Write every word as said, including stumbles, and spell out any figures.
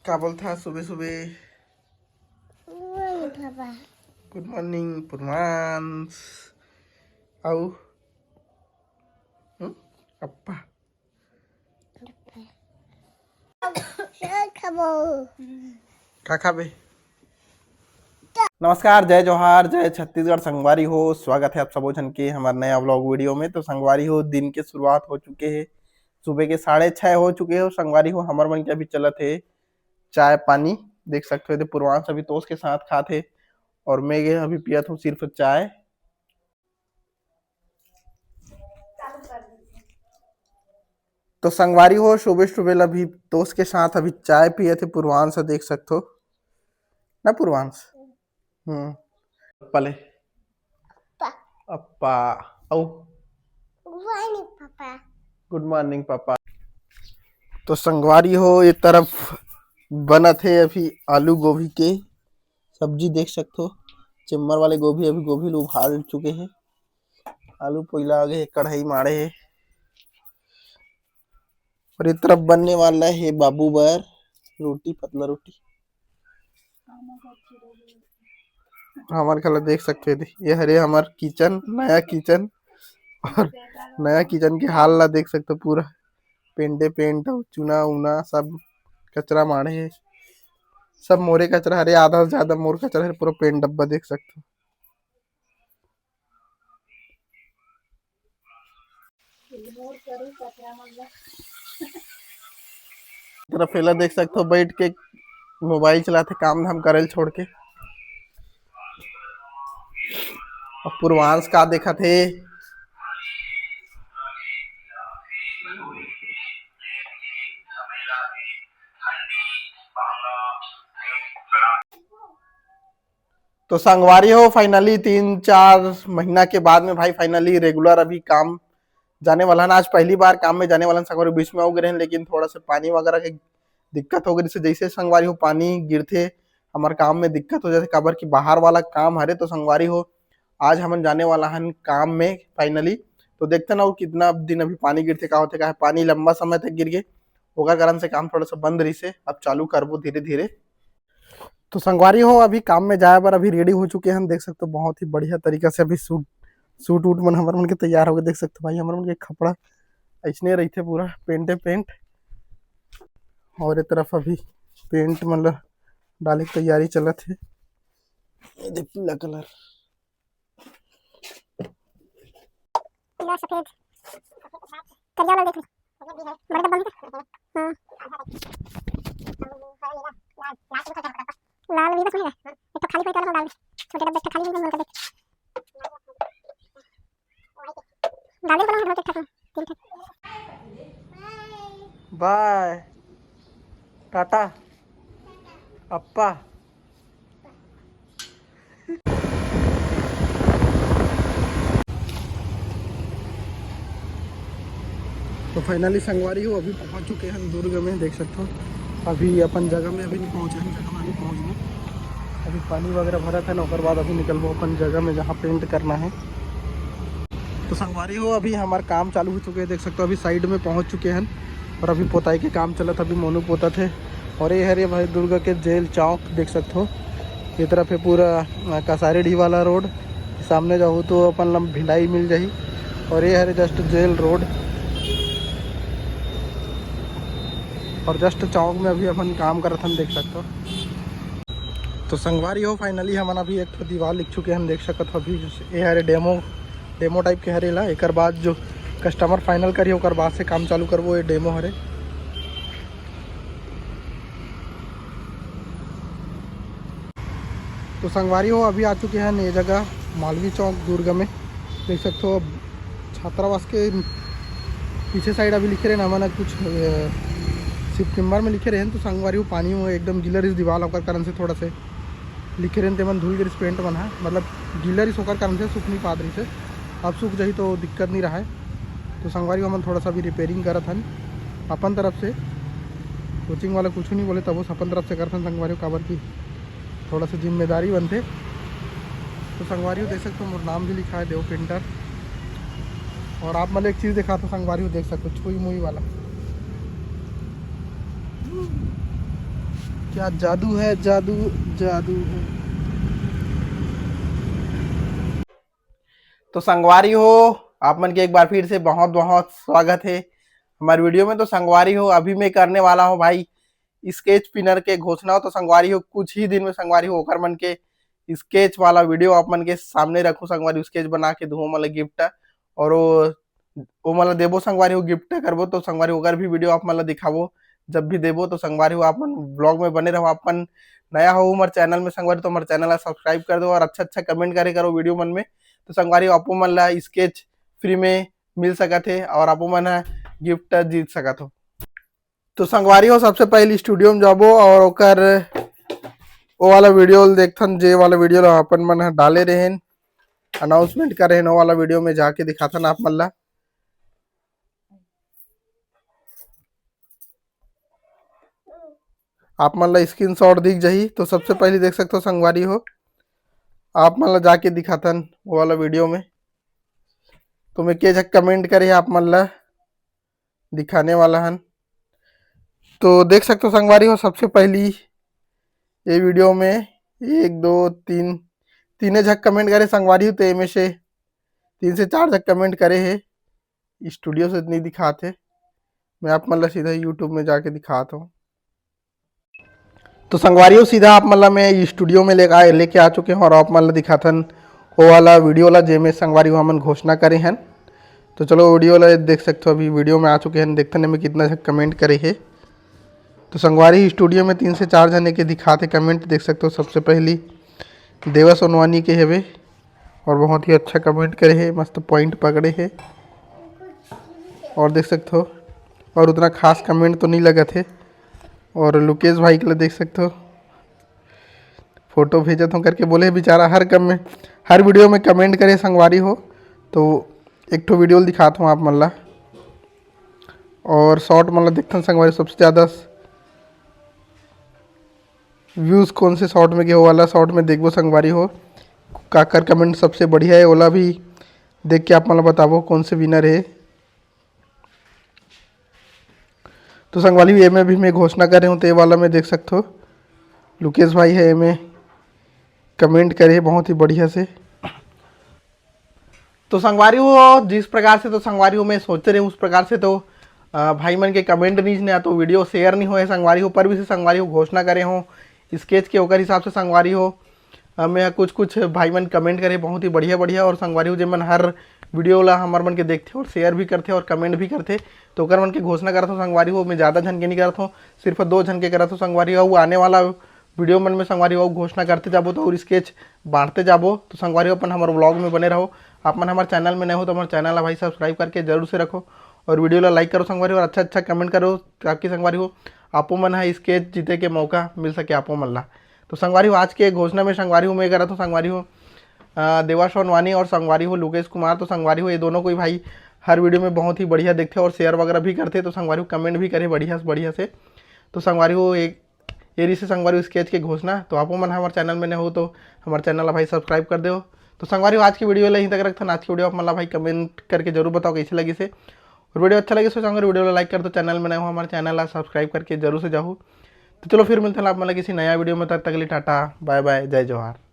का बोलथा सुबह सुबह? Morning, papa. Good morning, Purvansh. अउ? हम्म? अप्पा। का खाबो? का खाबे? नमस्कार, जय जोहार, जय छत्तीसगढ़। संगवारी हो, स्वागत है आप सबो झन के हमर नया vlog video में। तो संगवारी हो, दिन के शुरुआत हो चुके हे, सुबह के साढ़े छः हो चुके हे। और संगवारी हो, हमर मन के अभी चलत हे चाय पानी। देख सकते हो, एदे पूर्वांश अभी toast के साथ खात हे और मैं ये अभी पियत हूँ सिर्फ चाय। तो संगवारी हो, सुबह सुबह अभी toast के साथ अभी चाय पियत हे पूर्वांश, देख सकते हो ना पूर्वांश? हम्म। पले। अप्पा। अप्पा। अउ? Good morning, papa. Good morning, papa. तो संगवारी हो, ये तरफ बनत हे अभी आलू गोभी के सब्जी, देख सकते हो। चेम्मर वाले गोभी, अभी गोभी ल उबाल चुके हे। आलू पोइला आगे हे, कढ़ाई माड़े हे। और ये तरफ बनने वाला हे बाबू बर रोटी, पतला रोटी। हमर घला देख सकते हो, ये हरे हमर kitchen, नया kitchen। और नया kitchen के हाल ला देख सकते हो, पूरा पेंटे पेंट अउ चूना उना सब कचरा माढ़े हे। सब मोरे कचरा हरे, आधा से ज्यादा मोर कचरा हरे, पूरा पेंट डब्बा देख सकते हो। तरफ एला देख सकते हो, बैठ के मोबाइल चलाथे काम धाम करे ल छोड़ के। अब पूर्वांश का देखत हे? तो संगवारी हो, finally तीन चार महीना के बाद में भाई finally regular अभी काम जाने वाला है। आज पहली बार काम में जाने वाला है संगवारी, बीच में हो गए हैं, लेकिन थोड़ा सा पानी वगैरह के दिक्कत हो गई, जैसे जैसे संगवारी हो पानी गिरथे हमर काम में दिक्कत हो जाथे, काबर कि बाहर वाला काम हरे। तो संगवारी हो, आज हमन जाने वाला हन काम में finally। तो देखते ना वो कितना दिन अभी पानी गिरथे, का होथे, का है, पानी लंबा समय तक गिर गए, ओकर कारण से काम थोड़ा सा बंद रहिसे। अब चालू करबो धीरे धीरे। तो संगवारी हो, अभी काम में जाए बर अभी ready हो चुके हैं, देख सकते हो बहुत ही बढ़िया तरीका से अभी suit suit वूट मन हमर मन के तैयार हो गए। देख सकते हो भाई, हमर मन के कपड़ा ऐसने रहिथे, पूरा पेंटे पेंट। और ये तरफ अभी पेंट मन ला डाले के तैयारी चलत हे। ये देख पीला कलर। पीला, सफेद, करिया वाला देख ले। बड़े डब्बा में का? हाँ। लाल भी रख लेगा। एक तो खाली कोई डाल दे। छोटे डब्बे एक तो खाली भी मन कर दे। डाल दे, बोला, हाँ, ठीक ठाक है। ठीक ठाक। बाय। टाटा। अप्पा। तो finally संगवारी हो, अभी पहुंच चुके हैं दुर्ग में, देख सकते हो। अभी अपन जगह में अभी नहीं पहुंचे हैं, जगह में अभी पहुंचबो। अभी पानी वगैरह भरत है ना, ओकर बाद अभी निकलबो अपन जगह में जहाँ पेंट करना है। तो संगवारी हो, अभी हमार काम चालू हो चुके हैं, देख सकते हो अभी साइड में पहुंच चुके हैं और अभी पोताई के काम चलत, अभी मोनू पोतत हे। और ये हरे भाई दुर्ग के जेल चौक देख सकते हो, ये तरफ है पूरा, अ, कसारी डी वाला रोड, सामने जाहू तो अपन ला भिलाई मिल जाही। और ये हरे just जेल रोड और just चौक में अभी अपन काम करत हन, देख सकते हो। तो संगवारी हो, finally हमन अभी एक ठो दीवार लिख चुके हन, देख सकत हो। अभी ये हरे डेमो, डेमो टाइप के हरे ला, एकर बाद जो कस्टमर फाइनल करी ओकर बाद से काम चालू करबो। ये डेमो हरे। तो संगवारी हो, अभी आ चुके हैं ये जगह मालवी चौक दुर्ग में, देख सकते हो। छात्रावास के पीछे साइड अभी लिखे रहे ना, हमन कुछ सितंबर में लिखे रहे हैं, तो संगवारी हो पानी में एकदम गिलर इस दीवार ओकर कारण से थोड़ा से लिखे रहे, तेमन धुल गिरिस पेंट मन ह, मतलब गिलर इस ओकर कारण से सूख नहीं पात रहिस हे। अब सूख जाही तो दिक्कत नहीं रहा है। तो संगवारी हो, हमन थोड़ा सा अभी रिपेयरिंग करत हन अपन तरफ से, कोचिंग वाला कुछ नहीं बोले, तब अपन तरफ से करथन संगवारी हो, काबर की थोड़ा सा जिम्मेदारी बनथे। तो संगवारी हो देख सकते हो, मोर नाम भी लिखा है देव पेंटर। और आप मतलब एक चीज़ दिखाता हूँ संगवारी हो, देख सकते हो छुई मुई वाला, क्या जादू है, जादू, जादू है। तो संगवारी हो, आप मन के एक बार फिर से बहुत बहुत स्वागत है हमारे वीडियो में। तो संगवारी हो, अभी मैं करने वाला हूँ भाई स्केच पिनर के घोषणा। तो संगवारी हो, कुछ ही दिन में संगवारी हो ओकर मन के स्केच वाला वीडियो आप मन के सामने रखूँ संगवारी, स्केच बना के दूँ ओमन ला गिफ्ट। और वो ओमन ला देबो संगवारी हो, गिफ्ट करबो। तो संगवारी हो, ओकर भी वीडियो आप मन ला दिखाबो जब भी देबो। तो संगवारी हो, आप मन ब्लॉग में बने रहो। आप मन नया हो हमारे चैनल में संगवारी, तो हमारे चैनल ला सब्सक्राइब कर दो और अच्छा अच्छा कमेंट करे करो वीडियो मन में। तो संगवारी हो, आपो मन ला स्केच फ्री में मिल सकत हे और आपो मन ह गिफ्ट जीत सकत हो। तो संगवारी हो, सबसे पहले स्टूडियो में जाबो और ओकर ओ वाला वीडियो ल देखथन, जे वाला वीडियो ला अपन मन ह डाले रहेन, अनाउंसमेंट करे रहेन, ओ वाला वीडियो में जाके दिखाथन आप मन ला। आप मन ला स्क्रीनशॉट दिख जाही। तो सबसे पहले देख सकथो संगवारी हो, आप मन ला जाके दिखाथन वो वाला वीडियो में। तो मैं के झक कमेंट करे हे आप मन ला दिखाने वाला हन। तो देख सकथो संगवारी हो, सबसे पहली ये वीडियो में एक, दो, तीन, तीने झक कमेंट करे संगवारी हो। तो एमे से तीन से चार झक कमेंट करे हे, स्टूडियो से नहीं दिखात हे। मैं आप मन ला सीधा यूट्यूब में जाके दिखात हूँ। तो संगवारी हो, सीधा आप मन ला मैं स्टूडियो में लेके आ, लेके आ चुके हूँ और आप मन ला दिखाथन वो वाला वीडियो ला, जेमे संगवारी हो हमन घोषणा करे हन। तो चलो वीडियो ला देख सकथो, अभी वीडियो में आ चुके हन, देखथन एमे कितना झन कमेंट करे हे। तो संगवारी, स्टूडियो में तीन से चार जने के दिखात हे कमेंट, देख सकथो। सबसे पहली देवा सोनवानी के हवे और बहुत ही अच्छा कमेंट करे हे, मस्त पॉइंट पकड़े हे। और देख सकथो, और उतना खास कमेंट तो नहीं लगत हे। और लुकेश भाई के लिए देख सकथो, फोटो भेजत हूँ करके बोले, बेचारा हर कम में, हर वीडियो में कमेंट करे संगवारी हो। तो एक ठो वीडियो दिखात हूँ आप मन ला। और शॉर्ट मन ला देखथन संगवारी, सबसे ज़्यादा व्यूज़ कौन से शॉर्ट में गे, वो वाला शॉर्ट में देखबो संगवारी हो, काकर कमेंट सबसे बढ़िया है, ओला भी देख के आप मन ला बताबो कौन से विनर है। तो संगवारी हो, एमे भी मैं घोषणा करे हूँ, तो ये वाला में देख सकथो, लुकेश भाई है, एमे कमेंट करे बहुत ही बढ़िया से। तो संगवारी हो, जिस प्रकार से, तो संगवारी हो, मैं सोचते रहे उस प्रकार से, तो अ, भाई मन के कमेंट नहीं ने, तो वीडियो शेयर नहीं होए संगवारी हो। पर भी से संगवारी हो, घोषणा करे हो स्केच के, ओकर हिसाब से संगवारी हो, अ, मैं कुछ कुछ भाई मन कमेंट करे बहुत ही बढ़िया बढ़िया। और संगवारी हो, जे मन हर वीडियो ला हमर मन के देखथे और शेयर भी करथे और कमेंट भी करथे, तो ओकर मन के घोषणा करत हो संगवारी हो। मैं ज़्यादा झन के नहीं करत हो, सिर्फ दो झन के करत हो संगवारी हो। वो आने वाला वीडियो मन में संगवारी हो घोषणा करते जाबो तो और स्केच बांटते जाबो। तो संगवारी हो, अपन हमर व्लॉग में बने रहो। आप मन हमर चैनल में नए हो तो हमर चैनल ला भाई सब्सक्राइब करके जरूर से रखो और वीडियो ला लाइक करो संगवारी हो, और अच्छा अच्छा कमेंट करो, ताकि संगवारी हो आपो मन ह स्केच जीते के मौका मिल सके आपो मन ला। तो संगवारी हो, आज के घोषणा में संगवारी हो मैं करत हूँ संगवारी हो, अ, देवा सोनवानी और संगवारी हो लुकेश कुमार। तो संगवारी हो, ये दोनों कोई भाई हर वीडियो में बहुत ही बढ़िया देखथे और शेयर वगैरह भी करथे। तो संगवारी हो, कमेंट भी करे बढ़िया से बढ़िया से। तो संगवारी हो, एक ये रहिसे संगवारी हो स्केच के घोषणा। तो आपो मन हमर चैनल में नए हो तो हमर चैनल ला भाई सब्सक्राइब कर देव। तो संगवारी हो, आज की वीडियो ला यहीं तक रखथन। आज की वीडियो आप मन ला भाई कमेंट करके जरूर बताओ कैसे लगिसे, और वीडियो अच्छा लगिस तो संगवारी वीडियो ला लाइक कर दो, चैनल में नए हो हमर चैनल ला सब्सक्राइब करके जरूर से जाहू। तो चलो फिर मिलथन आप मन ला किसी नया वीडियो में, तब तक के लिए टाटा बाय बाय, जय जोहार।